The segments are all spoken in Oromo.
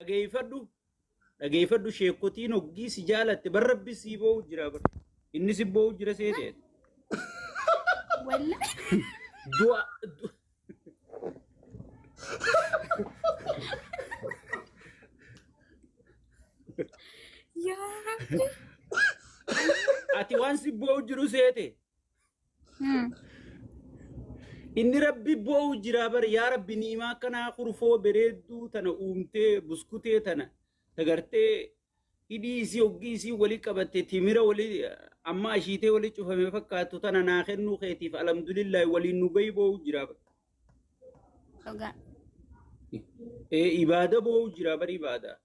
Dhageeffadhu dhageeffadhu, sheekotiin hoggii si jaalatte bar rabbi sii boo'u jira bar. Inni si boo'u jira seete. Wallahi. Du'a Yaa Rabbi. Ati waan si boo'u jiru seete. Inni rabbi boo'u jira bar. Yaa rabbi, niimaa akkanaa kurfoo bareedduu tana uumtee, buskutee tana tagartee hidhii isii hoggii isii walii qabatte timira walii amma ashiitee walii cufame fakkaattu tana naa kennuu keetiif alhamdulillahi waliin nu gahi boo'u jira bar. Dhugaa. Ee, ibaada boo'u jira bar, ibaada.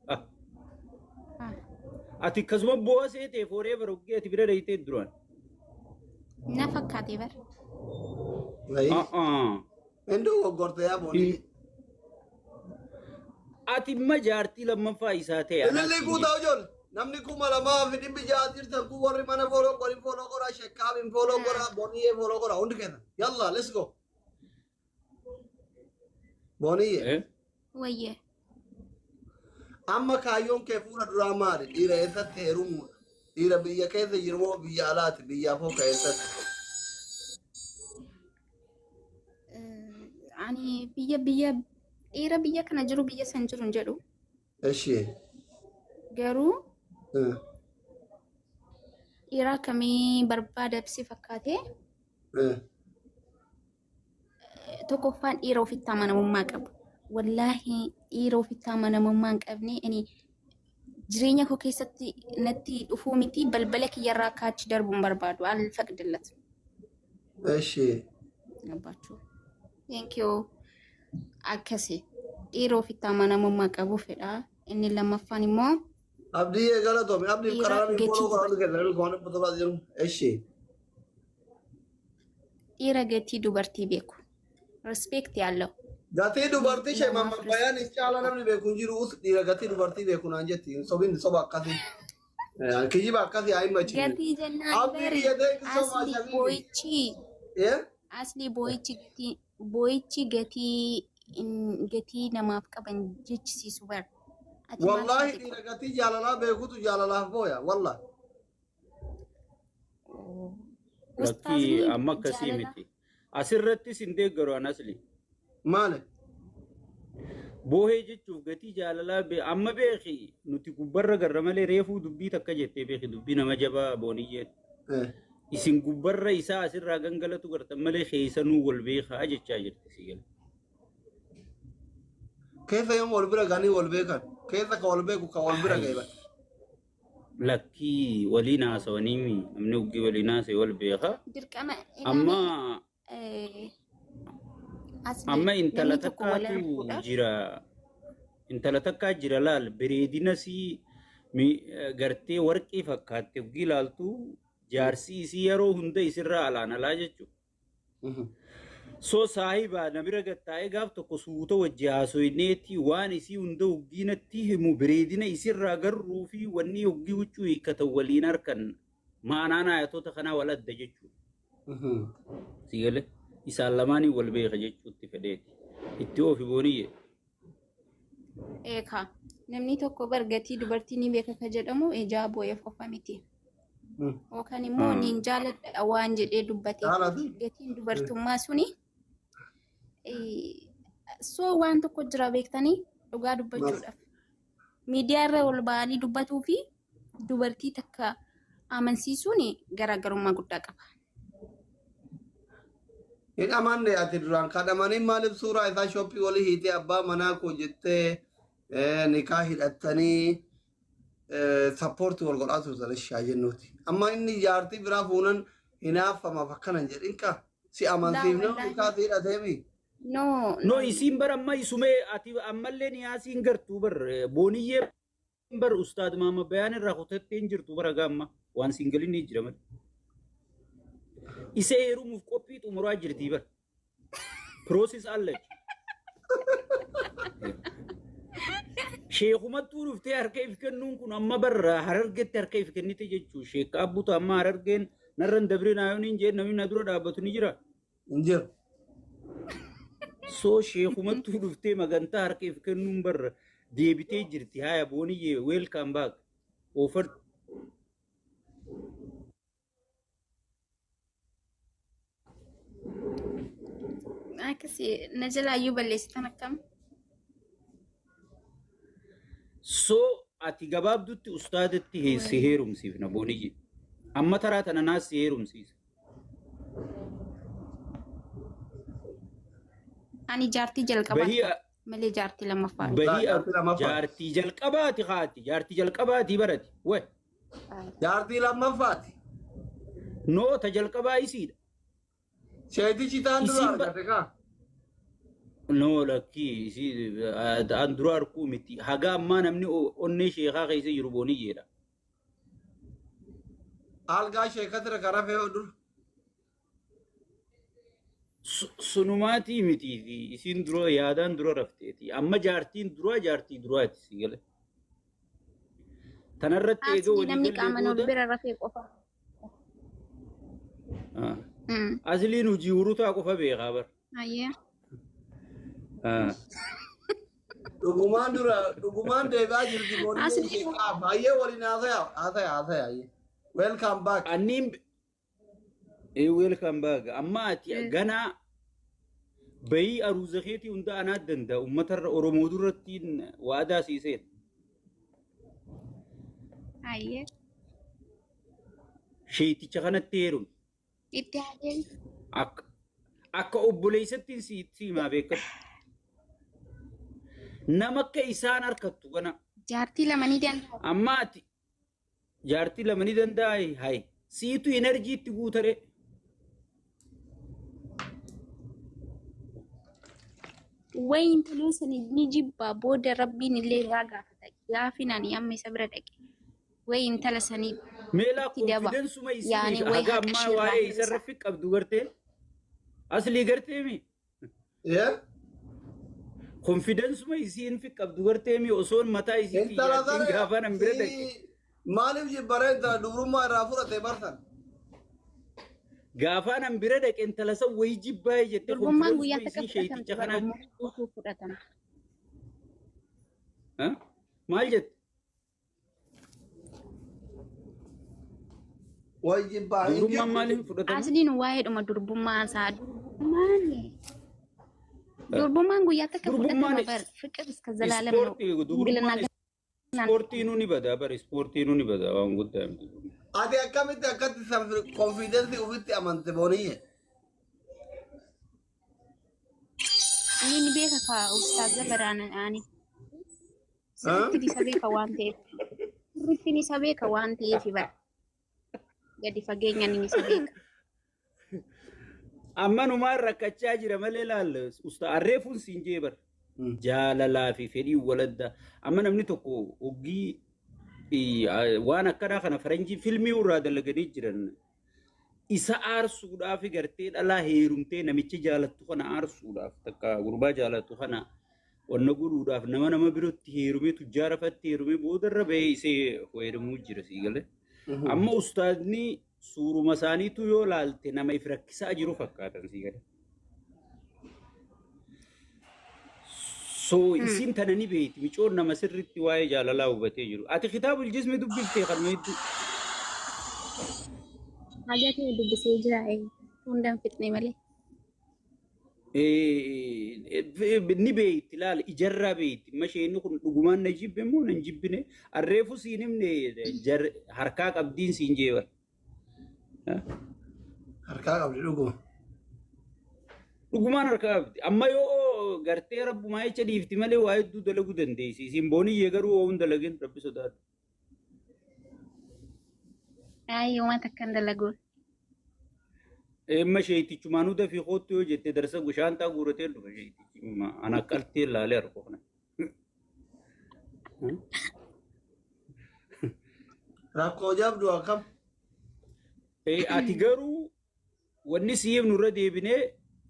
Ah. Ah. Ati akkasuma boo'a seetee forever hoggii ati bira dheeytee duraan. Na fakkaate bar. Wayi. Ah ah. Induu goggorte yaa boonii. Ati imma jaartii lammaffaa isaa ta'e Ililli anaaf guutaa ijoollee. Namni 2600 jirtan kun warri mana follow godhin follow godhaa, sheekkaabin follow godhaa, booniyyee follow godhaa hundi keessa. Yalla, let's go. Booniyyee. Eh? Wayyee. Amma kaayyoon kee fuula duraa maali? Dhiira eessatti heerumuudha? Dhiira biyya keessa jiru moo biyya alaati? Biyyaaf hoo eessatti? Ani biyya dhiira biyya kana jiru, biyya san jiru hin jedhu. Eshi. Garuu dhiira akkamii barbaada si fakkaate? Tokkoffaan dhiira ofitti amanamummaa qabu. Wallaahi, dhiira ofitti amanamummaa hin qabne ani jireenya koo keessatti natti dhufuu miti, balbala kiyyarraa akka achi darbu hin barbaadu. Alfaqdillat. Eshi. Gabbachuu. Thank you. Akkasi. Dhiira ofitti amanamummaa qabu fedha. Inni lammaffaan immoo Abdii galatoomi. Abdii dhiira karaa gatii follow godhaa hundi keessa. Namni 1700 jiru. Eshi. Dhiira gatii dubartii beeku. Respect ያለው Gatii dubartii ishee namaaf mammabayaan respect caala namni beeku hin jiru. Us dhiira gatii dubartii beeku naan jetti. Hin sobin, soba akkasii. Kijiba akkasii haa himachiin. Gatii jennaan Abdii bari biyya, thank you so much asli habibi. boo'ichi Eh? asli boo'ichi gatii boo'ichi gatii gatii namaaf qaban jechisiisu bar. Ati maal Wallaahi taate dhiira gatii jaalalaa beekutu jaalalaaf booya. Wallaahi. Lakkii Ustaazni amma akkasii jaalala miti. Asirrattis hin deeggaru an asli. Maali? Boohee jechuuf gatii jaalalaa amma beeki, nuti gubbarra garra malee reefuu dubbii takka jettee beeki, dubbii nama jabaa booniyyeen. Isin gubbarra isaa asirraa gangalatu gartan malee keessanuu wal beekaa jechaa jirti si gala. Keessa yoom wal bira ganii wal beekan? Keessa ka wal beeku ka wal bira ga'e. Lakkii, waliin haasawanii namni uggii waliin haasa'e wal beeka. Dirqama Amma ilaali asli amma intala namni tokko wal takkaatu arguudhaaf jira. Intala takkaa jira, laal, bareedina sii gartee warqii fakkaatte uggii ilaaltu, jaarsi isii yeroo hunda isirraa alaan alaa jechuudha. So saahibaa na bira gattaa'ee gaaf tokko suuta wajji haasoyneeti waan isii hunda hoggiinatti himu, bareedina isirraa garruu fi wanni hoggii huccuu hiikkatan waliin harkan maanaan ayatoota kanaa wal adda jechuudha. Si galee isaan lamaanii wal beeka jechuutti fedheeti. Itti oofi booniyye. Eekaa, namni tokko bar gatii dubartii ni beeka ka jedhamu ijaa boo'eef qofa miti. Yookaan immoo niin jaaladha waan jedhee dubbateef Jaalatu. miti. Gatiin dubartummaa suni so waan tokko jira beektanii dhugaa dubbachuudhaaf. Miidiyaa irra ol ba'anii dubbatuu fi dubartii takka amansiisuun garaagarummaa guddaa qaba. Hin amanne ati duraan kadhamanii maaliif suuraa isaa shoppii walii hiitee abbaa manaa koo jettee nikaa hidhattanii support wal godhaa turtan ishaa jennuuti. Amma inni jaartii biraa fuunan hinaaffamaaf akkana hin jedhin ka si amansiifna Laa, nikaa si hidhateemi. No, No, isiin bar amma isumee ati ammallee niyaasiin gartuu bar booniyyee bar ustaad Maama Bayaan irraa kutattee hin jirtu bara gaamma waan siin galin ni jira malee. Isee heerumuuf qophii xumuraa jirtii bar. Process allach. Sheekumattuu dhuftee harka if kennuun kun amma barra harargetti harka if kennite jechuu sheekka abbutu amma harargeen narra hin dabrin ayooniin jeen namni na dura dhaabbatu ni jira. Hin jiru. So sheekumattuu dhuftee magantaa harka if kennuun barra. Deebitee jirti haya booniyyee welcome back. Offer Akkasii na jalaayyuu balleessitan akkam? So ati gabaabdutti ustaadatti si heerumsiifna booniyyee. Amma taraa tana naas si heerumsiisa. Ani jaartii jalqabaati Bahii malee jaartii lammaffaa miti. bahii Jaartii lammaffaa. Jaartii jalqabaati haati jaartii jalqabaati barati. Way Jaartii lammaffaati. Noota jalqabaa isiidha. Sheetichi taan dura Isiin argate kaa. No lakkii isii an dura arguu miti. Haga ammaa namni onnee sheekaa keessa jiru booniyyeedha. Algaa sheekatira karaa fe'uu dura. Sunumaatii miti isiin dura yaadaan dura rafteeti. Amma jaartiin dura jaartii duraati si gale. Tanarratti eega Asli walii namni gallee qaamaan ol booda bira rafee qofa. Asliin hojii hurutaa qofa beekaa bara. Ayyee. Dhugumaan dura dhugumaan deebi'aa jirti booniyyeen Asli sheekaaf. Hayyee waliin haasaya haasaya haasaya hayyee. Welcome back. Anniin welcome back. Amma ati ganaa bayii aruuza keetii hunda anaa danda'a. Uummatarra Oromoo durattiin waadaa siiseen. Ayyee. Sheeticha kanatti heerumi. Itti haadeen. Akka obboleessatti si himaa beekatu. Nama akka isaan harkattu kana. Jaartii lama ni danda'a. Amma ati jaartii lama ni danda'a hayi. Siitu enerjii itti guutare. Wayi intaloo sana ni jibbaa booda rabbiin illee irraa gaafata. Gaafin ani amma isa bira dhaqe. Wayi intala sanii Meelaa itti daba. konfidensuma isii Yaani wayi haga haqa ammaa ishee irraa waa'ee hir'isa. isarra fi qabdu gartee. Aslii gartee mi? Yee? Konfidensuma isiin fi qabdu gartee mi osoon mataa isiitti Intala yaaddiin sana gaafa nan bira dhaqe. Maaliif jibbaree intala dubrummaa irraa fudhate barsan? Gaafa nan bira dhaqe intala san wayii jibbaa jette Durbummaan guyyaa konfidensuma takka isiin sheeticha fudhatamti kanaa. bara guutuu fudhatama. Maal jette? Wayi jibbaa hin Dubrummaan jirtu. maaliif fudhatama? Asliin waa'eedhuma durbummaa isaa durbummaan guyyaa takka Durbummaan fudhatama bar ፍቅር እስከ ዘላለም ነው። ispoortii durbummaan ispoortiinuu ni bada bara ispoortiinuu ni bada waan guddaa miti. Ati akkamitti akkatti konfiidensii ofitti amante booniyye? Inni ni beeka kaa ustaaza baraan ani sirriitti isa beeka waan ta'eef sirriitti isa beeka waan ta'eef bara gadi fageenyaan inni isa beeka. Amma numaan rakkachaa jira malee laal usta arreefuun siin jee bara. Jaalalaa fi fedhii waladda. Amma namni tokko hoggii waan akkanaa kana faranjii filmii irraa dalaganii jiran. Isa aarsuudhaaf gartee dhalaa heerumtee namicha jaalattu kana aarsuudhaaf takka gurbaa jaalattu kana wanna godhuudhaaf nama nama birootti heerumee tujjaara fatti heerumee boodarra bahee isee heerumuu jira sii galee. Amma ustaadni suuruma isaaniitu yoo laalte nama if rakkisaa jiru fakkaatan sii galee. So isin tana ni beekti micoon nama sirriitti waa'ee jaalalaa hubatee jiru. Ati kitaabul jismi dubbiftee kanuma hedduu. Haja ta'e dubbisee jira hundaan fixne malee. Ni beekti laal ijarraa beekti. Amma isheen kun dhugumaan na jibbe moo na hin jibbine arreefu siin himne harkaa qabdiin siin jee bara. Harkaa qabdi dhuguma. Dhugumaan harkaa qabdi. Amma yoo gartee rabbumaa jecha dhiifti malee waa hedduu dalaguu dandeessi. Isin booniyyee garuu waa hin dalagin rabbi sodaadhu. Ayi waan takka hin dalaguun. Amma sheetichumaanuu dafii kootu yoo jette darsa gushaantaa guuratee dhufa sheetichi. Ana qaltee laalee harka kana. Rakkoo jabdu akkam? Ati garuu wanni si himnu irra deebinee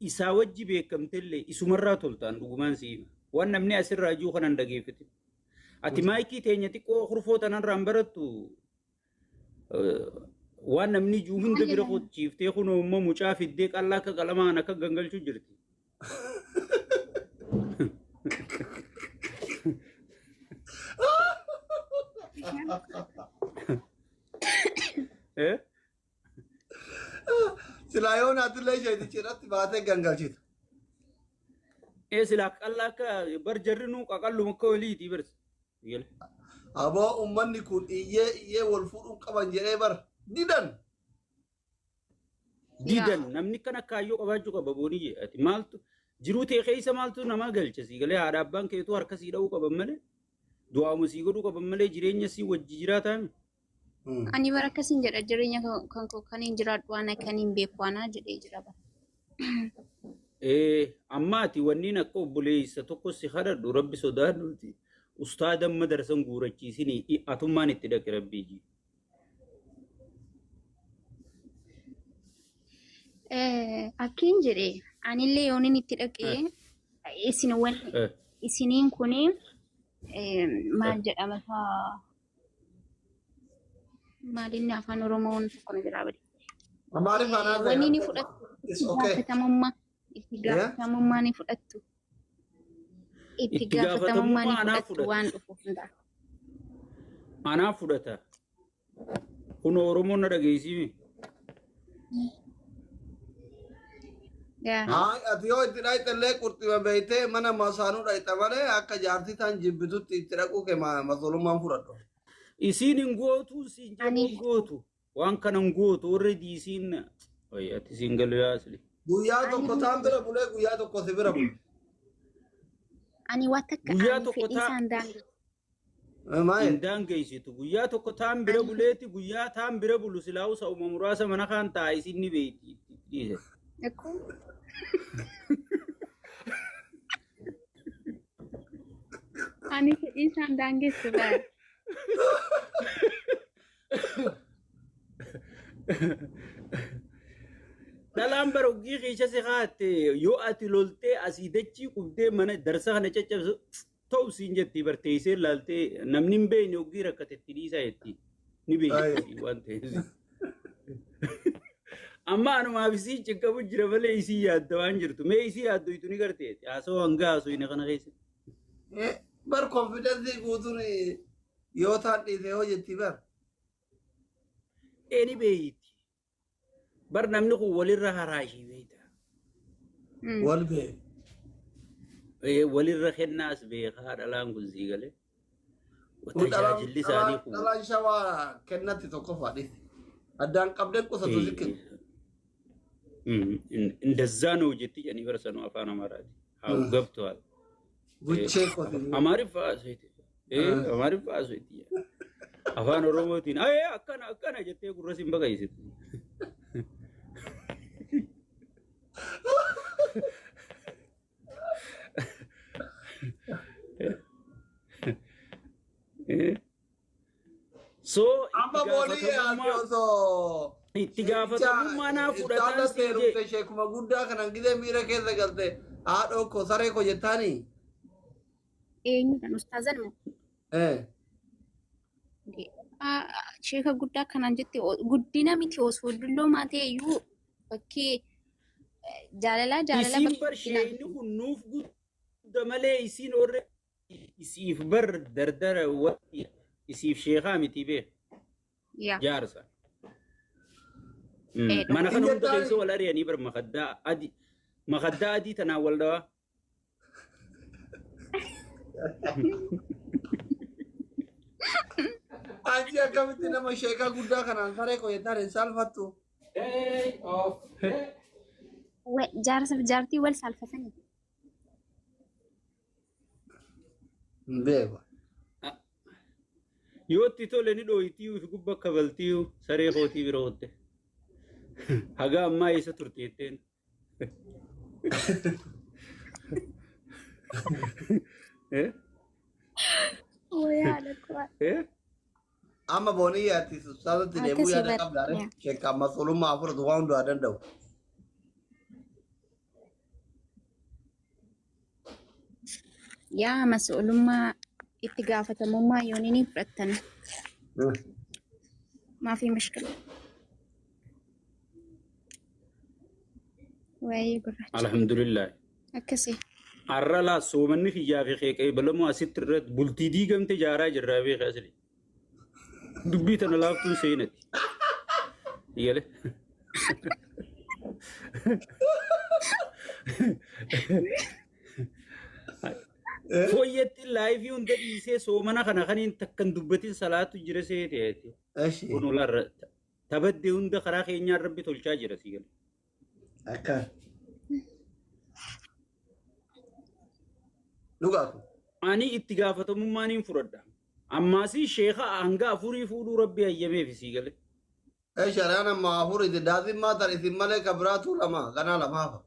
isaa wajji beekamtellee isumarraa toltaan dhugumaan si hima. Waan namni asirraa jiru kanan dhageeffate. Ati maayikii teenya xiqqoo hurfoo tanarraan barattu waan namni jiru hunda bira qochiiftee kunoo immoo mucaa fiddee qallaa akka qalamaan akka gangalchuu jirti. Eh? Silaa yoo naatillee sheetichi irratti baatee gangalchita. Ee silaa qallaa akka bar jarri nuu qaqalluma akka waliiti bar. Aboo ummanni kun iyyee iyyee wal fuudhuu qaban jedhee bar didan. Didan namni kan akka kaayyoo qabaachuu qaba booniyye. Ati maaltu jiruu ta'e keessa maaltu nama galcha sii galee haadha abbaan keetuu harka sii dha'uu qaban malee du'aama sii godhuu qaban malee jireenya sii wajji jiraataa. Ani bara akkasiin jedha jireenya kan koo kan hin jiraadhu ana kan hin beeku ana jedhee jira bara. Ee amma ati wanniin akka obboleessa tokko si kadhadhu rabbi sodaadhuuti. Ustaada amma darsan guurachiisinii atummaan itti dhaqi rabbii ji. Akkiin jedhe anillee yoonin itti dhaqee isin wanni isiniin kuni maal jedhama faa maalinni afaan Oromoon tokko na jalaa bade. Amaariffaan haasa'e. Wanni ni fudhattu It's itti okay. gaafatamummaa itti gaafatamummaa ni fudhattu. Itti Itti gaafatamummaa ni gaafatamummaa anaa fudhattu fudhata. waan dhufu hundaa. Anaa fudhata. Kun Oromoon na dhageessimi. Yaa. Haa ati yoo itti dhaqxellee qurxima beeytee mana masaanuu dhaqxa malee akka jaartii taan jibbitutti itti dhaquu kee masolummaan fudhadhu. Isiin hin gootu siin jedhu Ani- hin gootu. Waan kana hin gootu warri diisiin. Oyi ati siin galu yaa asli. Guyyaa tokko taan bira bulee guyyaa tokko si bira bule. Ani waan takka Guyyaa ani tokko fedhii isaan daangessa. Maayee. Hin daangeessitu. Guyyaa tokko taan bira buleeti guyyaa taan bira bulu silaa'u sa'uma muraasa mana kaan taa'a isin ni beeyti. Dhiise. Akkuma ani fedhii isaan daangessu bara. Dhalaan bara oggii keessa si kaatte yoo ati loltee asii dachii qubdee mana darsa kana caccabsu ta'u siin jetti barteessee laaltee namni hin beekne oggii rakkate itti dhiisaa jetti. Ni beekti waan ta'eef. Amma anumaaf isii cinqamu jira malee isii yaadda waan jirtu. Mee isii yaaddu itu ni garteeti. Haasawaa hanga haasoo kana keessa. Bar confidence guutuun yoo taan dhiise hoo jetti bar. Ee ni beeyti. Bar namni kun walirra haraashii beeyta. Wal bee. Walirra kennaas beekaa dhalaan kun sii galee. Tajaajilli isaanii kun. Dhalaan shawaa kennatti tokkoffaa dhiise. Addaan qabdeen qusatu sikkinu. እንደዛ ነው jetti jedhanii barsanuu afaan Amaaraati. Haa ገብተዋል። Guchee qote. Amaariffa haasofti. Amaariffa haasofti. Afaan Oromootiin ayee akkana akkana jettee gurra sin baqaysitu. So Amma boolii ati osoo. itti gaafatamummaa naa fudhataan siin jee. Heerumte sheekuma guddaa kanan gidee miira keessa galte haadhoo koo saree koo jettaanii. Eenyudhaan ustaazan moo? Sheeka guddaa kanaan jette guddina miti osoo dulloomaa ta'e iyyuu bakkee jaalalaa jaalala Isiin bakka bar guddinaa sheeyni kun nuuf gudda malee isiin warra isiif bar dardara waqti isiif sheekaa miti beek Yaa. jaarsa. Eh, Mana kana hunda Jettaan- keessa wal ari'anii bar makaddaa adii tanaan wal dhawaa. Anchi akkamitti nama sheekaa guddaa kanaan saree koo jettaan hin saalfattu. Jaarsaaf jaartii wal saalfatanii. Hin beeku. Yoo itti tole ni dhooytii fi gubba kabaltii saree kootii bira ootte. Haga ammaa eessa turte jetteen. Eh? Wayaa lakkoo. Eh? Amma boonii ati ustaazatti deemuu Akkasii yaada bar- qabdaare yaa. sheekaa masolummaa afuratu waan hundaa danda'u. Yaa mas'uulummaa itti gaafatamummaa yoon inni fudhattan maafii mushkila. Waayee gurraacha. Alhamdulillah. Akkasii. Har'a laa soomanni kiyyaa fi qeeqee balamoo asitti irratti bultii diigamte jaaraa jirraa beeka asli. Dubbii tana laaftuun seenati. Yale. Fooyyatti live hunda dhiisee soomana kana kaniin takkan dubbatin salaatu jira seeteeti. Eshi. Kun olaarra tabaddee hunda karaa keenyaan rabbi tolchaa jira si gala. Akka. Dhugaa kun. Ani itti gaafatamummaa niin fudhadha. Ammaasii sheeka hanga afurii fuudhuu rabbi hayyameef sii gale. Ee shari'aan amma afur itti daazin maatar isin malee ka biraatu lama ganaa lamaafa.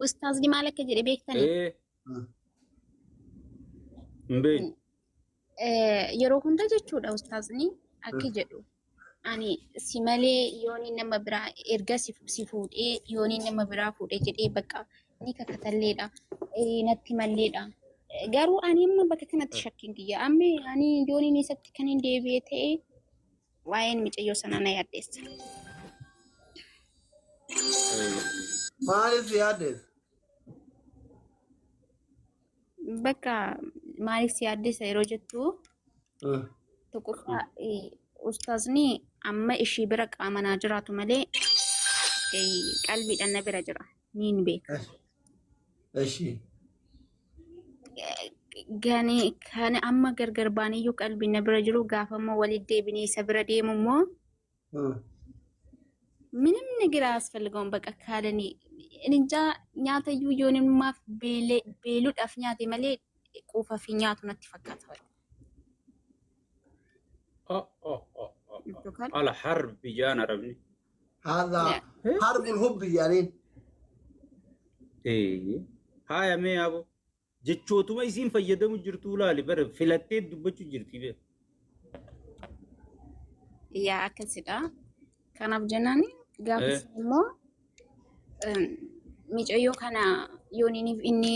Ustaazni maal akka jedhe beektanii? Ee hin beeknu. Yeroo hunda jechuudha ustaazni akka jedhu. Ani si malee yooni nama biraa erga si fuudhee yooni nama biraa fuudhee jedhee bakka ni kakatalleedha. Natti malleedha. Garuu ani amma bakka kanatti shakkiin kiyya. Amma ani yooniin isatti kan hin deebi'e ta'e waa'een mucayyoo sanaa na yaaddeessa. Maaliif si yaaddeessa? Bakka maaliif si yaaddeessa yeroo jettu, tokkoffaa ustaazni amma ishii bira qaamanaa jiraatu malee qalbiidhaan na bira jira. Niin beeka. Eshi. Gani kan amma gargar baaniyyuu qalbiin na bira jiru, gaafa immoo walitti deebinee isa bira deemu immoo ምንም ነገር አያስፈልገውም። በቃ ካለኔ እንጃ nyaatayyuu yoonimmaaf beeluudhaaf nyaate malee quufa fi nyaatu natti fakkaata. Ala harbi jaan arabni. هذا حرب الحب يعني. Haaya mee abo jechootuma isiin fayyadamu jirtu laali bara filattee dubbachuu jirti bee. Yaa, akkasidha. Kanaaf jennaan gaafa immoo mucayyoo kana yooniiniif inni